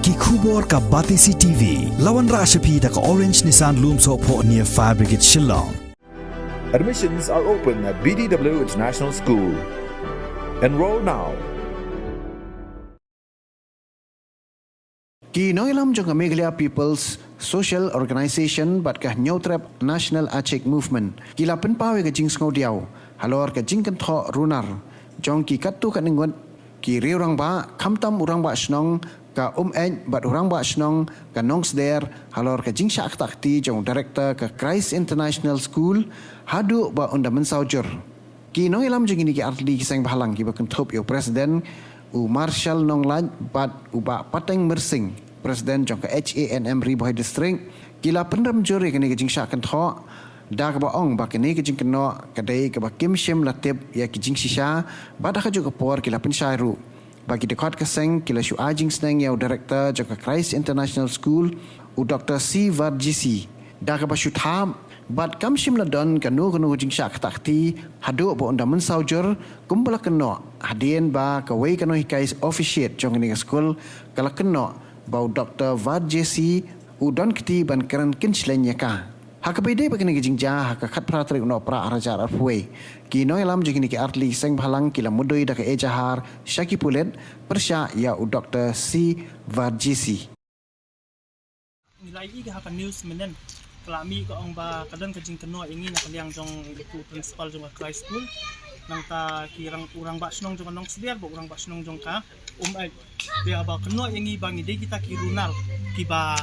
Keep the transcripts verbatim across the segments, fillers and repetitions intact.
Ki khubor ka Batesi T V. La wanrah sha phi da ka Orange Nissan Lumsohphoh near Fire Brigade Shillong. Admissions are open at B D W International School. Enroll now. Ki nongïalam jong ka Meghalaya People's Social Organisation bad ka Hynñiewtrep National Achik Movement ki la pynpaw ïa ka jingsngewdiaw halor ka jingkynthoh runar jong ki katto katne ngut ki riew rangbah, khamtam u rangbah shnong ka Umeit bad u rangbah shnong ka Nongsder halor ka jingshah ktah kti jong u director ka Christ International School haduh ba un da mynsaw jur. Ki nongïalam jong kine ki artylli ki seng bhalang kiba kynthup ïa u president u Marshal Nonglait bad u Bah Pateng Myrsing, president jong ka H A N M Ri Bhoi District, ki la pynrem jur ïa kane ka jingshah kynthoh da kaba ong ba kane ka jingkynnoh ka dei kaba kim shym la tip ïa ki jingshisha, bad ha kajuh ka por ki la pynshai ruh ba ki dkhot ka seng ki la shu ai jingsneng ïa u director jong ka Christ International School, u Doctor C Varjisi, da kaba shu thap bad kam shym la don kano kano ka jingshah ktah kti haduh ba un da mynsaw jur, kumba la kynnoh hadien ba kawei ka nonghikai officiate jong kane ka skul ka la kynnoh ba u Doctor Varjisi u don kti ban kren kynshlei ïa ka. Ha kaba ïadei bad kane ka jingjia, ha ka khatphra tarik u Nohprah arhajar arphew wei, ki nongïalam jong kine ki artylli ki seng bhalang ki la mudui da ka ejahar sha ki pulit pyrshah ïa u Doctor C Varjisi. Ngi la ïohi ha ka news mynnin, ka la mih ka ong ba ka don ka jingkynnoh ïa ngi na ka liang jong u principal jong ka Christ School, nangta ki rang, u rangbah shnong jong ka Nongsder bad u rangbah shnong jong ka Umeit. Te ba kynnoh ïa ngi ba ngi dei kita ki runar kiba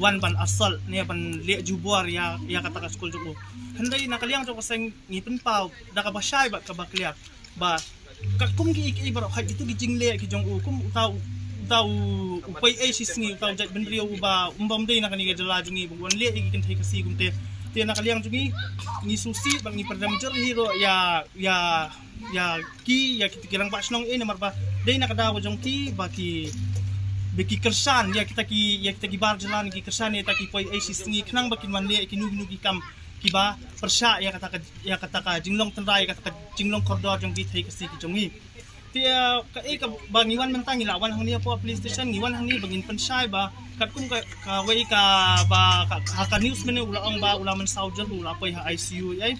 wan ban assault ne ban leh jubor ïa, ïa kata ka skul jong u. Hynrei na ka liang jong ka seng ngi pynpaw da kaba shai bad kaba clear ba katkum kiei kiei baroh, ha kito ki jingleh ki jong u, kum uta u, uta u, u poi ei shi sngi, uta u jaitbynriew uba um bym dei na kane ka jylla jong ngi ba u wan leh ïa ki kynthei Khasi kumte. Te na ka liang jong ngi, ngi sngewsih bad ngi pynrem jur hi ruh ïa, ïa, ïa ki, ïa kita ki rangbah shnong, eh, namar ba dei na ka daw ka jong ki ba ki, ba ki kyrshan ïa kita ki, ïa kita ki bar jylla, ki kyrshan ïa kita ki poi ei shi sngi khnang ba kin wan leh ïa kino kino ki kam kiba pyrshah ïa kata ka, ïa kata ka jinglong tynrai, ïa kata ka jinglong kordor jong ki kynthei Khasi ki jong ngi. Te, eh, kaei kaba ngi wan mynta, ngi la wan hangne hapoh police station, ngi wan hangne ba ngin pynshai ba katkum ka, kawei kaba ka, ka, ka news mynne u la ong ba u la mynsaw jur, u la poi ha I C U ei.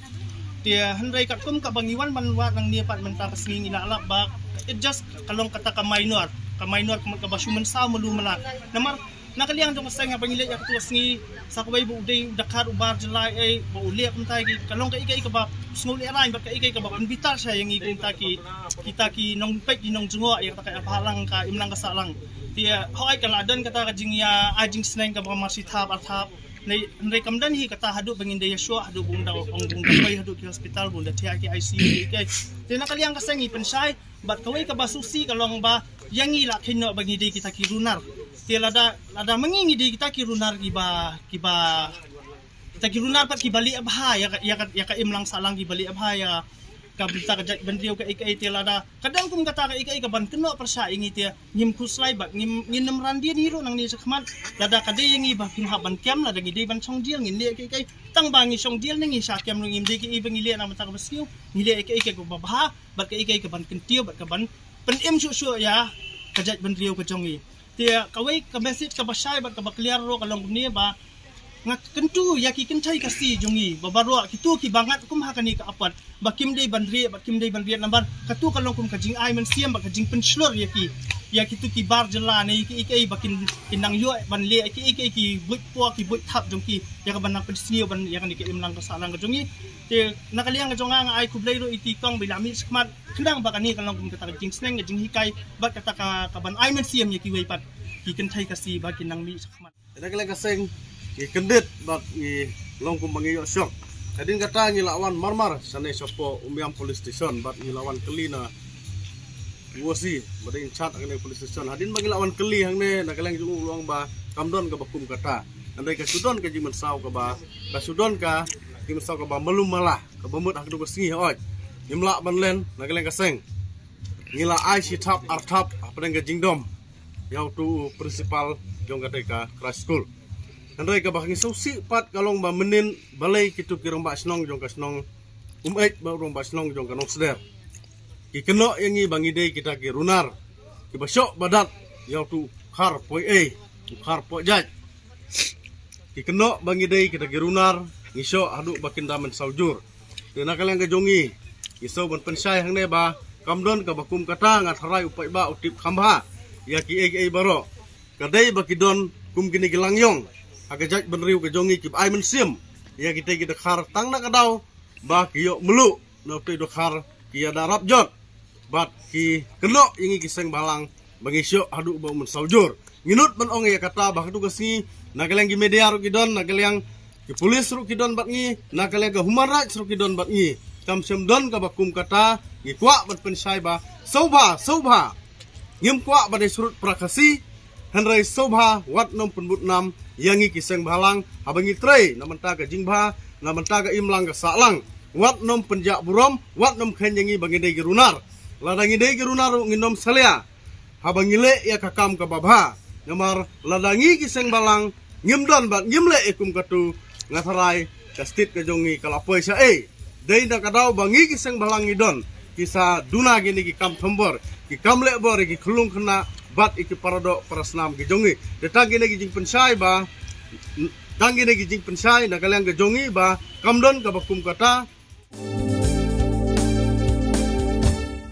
Te hynrei katkum kaba ngi wan ban wad nangne pat mynta ka sngi, ngi la lap ba it just ka long kata ka minor, ka minor ka, kaba shu mynsaw malu mala. Namar na ka liang jong ka seng haba ngi leit ïa katu ka sngi, sa kawei ba u dei u dkhot u bar jylla ei, ba u leh kumta ïa ki, ka long kaei kaei kaba sngewlehrain bad kaei kaei kaba pynbitar sha ïa ngi kumta ki, kita ki nongpeit ki nongjngoh ïa kata ka ïapah lang, ka imlang ka sahlang. Te hooid ka la don kata ka jingïa ai jingsneng kaba mar shi thap ar thap. Hynrei, hynrei kam don hi kata haduh ba ngin da ïashoh, haduh ba un da ong ba un da poi haduh ki hospital, ba un da thiah ki I C U ki ei. Te na ka liang ka seng ngi pynshai bad kawei kaba sngewsih ka long ba ïa ngi la kheiñ noh ba ngi dei kita ki runar. Te lada, lada ma ngi ngi dei kita ki runar kiba, kiba, kita ki runar pat kiba leh bha ïa ka, ïa ka, ïa ka imlang sahlang, kiba leh bha ïa ka bynta ka jaitbynriew kaei kaei, te lada ka don kum kata kaei kaei kaban kynnoh pyrshah ïa ngi, te ngim khuslai bad ngim, ngin ym randien hi ruh nangne shakhmat. Lada ka dei ïa ngi ba phin hap ban kem, lada ngi dei ban shong jail, ngin leh kaei kaei. Tang ba ngi shong jail ne ngi shah kem ruh, ngim dei kaei ba ngi leh na ka bynta kaba sniew, ngi leh kaei kaei kaba bha bad kaei kaei kaban kyntiew bad kaban pynim shuh shuh ïa ka jaitbynriew ka jong ngi. Te kawei ka message kaba shai bad kaba clear ruh ka long kumne ba nga kyntu ïa ki kynthei Khasi jong ngi ba baroh kito kiba ngat kum ha kane ka apat ba kim dei ban rieh bad kim dei ban rieh namar katu ka long kum ka jingai mynsiem bad ka jingpynshlur ïa ki, ïa kito ki bar jylla ne ïa ki, ïa ki ba kin, kin nang ïoh ban leh ïa ki, ïa ki, ïa ki buit por ki buit thap jong ki ïa kaban nang pynsniew ban ïa kane ka imlang ka sahlang ka jong ngi. Te na ka liang ka jong nga, nga ai khublei ruh ïa i Kong ba i la mih shakhmat khnang ba kane ka long kum kata ka jingsneng, ka jinghikai bad kata ka, kaban ai mynsiem ïa kiwei pat ki kynthei Khasi ba kin nang mih shakhmat. Na ka liang ka seng ngi kyndit bad ngi long kum ba ngi ïoh shock. Hadien kata ngi la wan marmar shane shapoh Umiam Police Station bad ngi la wan kylli na u O C ba dei in charge kane police station. Hadien ba ngi la wan kylli hangne na ka liang jong u, u ong ba kam don kaba kum kata. Hynrei ka shu don ka jingmynsaw kaba, ka shu don ka jingmynsaw kaba malu mala kaba mut ha katu ka sngi, hooid. Ngim lah ban len na ka liang ka seng. Ngi la ai shi thap ar thap hapdeng ka jingdom ïa utu u principal jong kata ka Christ School. Hynrei kaba ngi sngewsih pat ka long ba mynnin balei kito ki rangbah shnong jong ka shnong Umeit bad u rangbah shnong jong ka Nongsder ki kynnoh ïa ngi ba ngi dei kita ki runar kiba shoh ba dat ïa utu Khar poi ei, khar poi jait. Ki kynnoh ba ngi dei kita ki runar, ngi shoh haduh ba kin da mynsaw jur. Te na ka liang ka jong ngi, ngi sngew ban pynshai hangne ba kam don kaba kum kata, nga tharai u paidbah u tip kham bha ïa ki ei ki ei baroh. Ka dei ba ki don kum kine ki langïong ha ka jaitbynriew ka jong ngi kiba ai mynsiem ïa kita ki dkhar tang na ka daw ba ki ïoh mluh na utei u dkhar, ki ïada rap jot. Bad ki kynnoh ïa ngi ki seng bhalang ba ngi shoh haduh ba u mynsaw jur. Ngi nud ban ong ïa kata ba haduh ka sngi, na ka liang ki media ruh ki don, na ka liang ki police ruh ki don bad ngi, na ka liang ka human rights ruh ki don bad ngi. Kam shym don kaba kum kata. Ngi kwah ban pynshai ba sngewbha, sngewbha, ngim kwah ban ïasyrut para Khasi, hynrei sngewbha wat nym pynbud nam ïa ngi ki seng bhalang haba ngi trei na bynta ka jingbha, na bynta ka imlang ka sahlang. Wat nym pynjah burom, wat nym kheiñ ïa ngi ba ngi dei ki runar. Lada ngi dei ki runar ruh ngin nym salia haba ngi leh ïa ka kam kaba bha. Namar lada ngi ki seng bhalang ngim don bad ngim leh ïa kum katu, nga tharai ka state ka jong ngi ka la poi sha ei. Dei na ka daw ba ngi ki seng bhalang ngi don ki sa duna kine ki kam thombor, ki kam leh bor ïa ki khyllung khynnah bad ïa ki paradoh parasnam ki jong ngi. Te tang kine ki jingpynshai ba, tang kine ki jingpynshai na ka liang ka jong ngi ba kam don kaba kum kata.